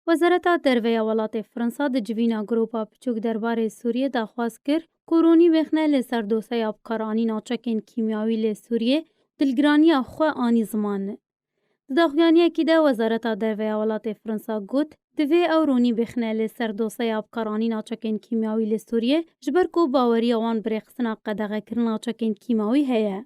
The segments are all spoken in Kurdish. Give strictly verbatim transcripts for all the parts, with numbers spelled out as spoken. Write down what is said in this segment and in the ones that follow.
Wezareta Derve ya welatê Fransa di civîna Gropa Piçûk derbarê Sûriyê daxwaz kir ku ronî bêxne li ser doseya bikaranîna çekên kîmyawî li Sûriyê, dilgiraniya xwe anî ziman. Di daxuyaniyekî de Wezareta Derve ya welatê Fransa got, divê ew ronî bêxne li ser doseya bikaranîna çekên kîmyawî li Sûriyê, ji ber ku baweriya wan bi rêxistina qedexekirina çekên kîmawî heye.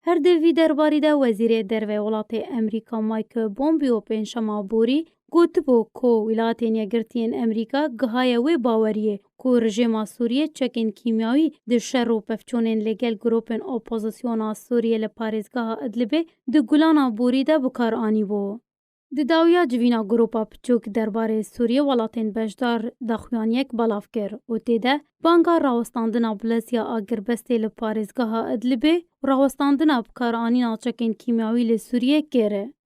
Her di vî derbarî de Wezîrê Derve welatê Amerîka Mike Pompeo pêncşema borî gotibû ku Wîlayetên Yekgirtiyên Amerîka gihaye wê baweriyê ku rejêma Sûriyê çekên kîmyawî di şer û pevçûnên li gel grûpên opozisyona Sûriyê li parêzgeha Idlibê di gulana borî de bi kar anîbû. Di dawiya civîna Gropa Piçûk derbarê Sûriyê welatên beşdar daxuyaniyek belav kir û tê de banga rawestandina bilezya agirbestê li parêzgeha Idlibê û rawestandina bikaranîna çekên kîmyawî li Sûriyê kir.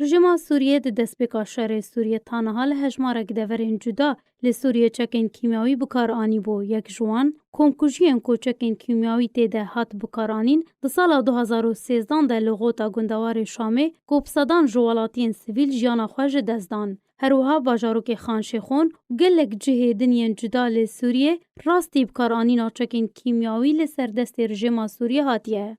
Rejîma Sûriyê di destpêka şerê Sûriyê ta niha li hejmarek deverên cuda li Sûriyê çekên kîmyawî bi kar anîbû. Yek ji wan, komkujiyên ku çekên kîmyawî tê de hat bikaranîn, di sala du hazar û sêzdan de li xota gundewarê Şamê ku bi sedan ji welatiyên sivîl jiyana xwe ji dest dan. Her wiha bajarokê Xan Şêxon û gelek cihê din yên cuda li Sûriyê rastî bikaranîna çekên kîmyawî li ser destê rejêma Sûriyê hatiye.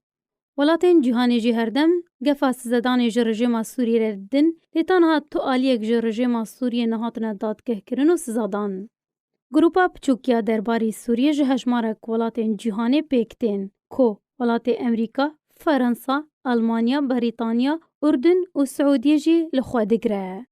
Welatên cîhanê jî herdem gefa sizedanê ji rejêma Sûriyê re didin, lê ta niha tu aliyek ji rejêma Sûriyê nehatine dadgehkirin û sizadan. Grupa piçûk ya derbarî Sûriyê ji hejmarek welatên cîhanê pêk tên, ku welatê Amerîka, Ferensa, Almanya, Brîtanya, Urdun û Siûdiyê jî li xwe digire.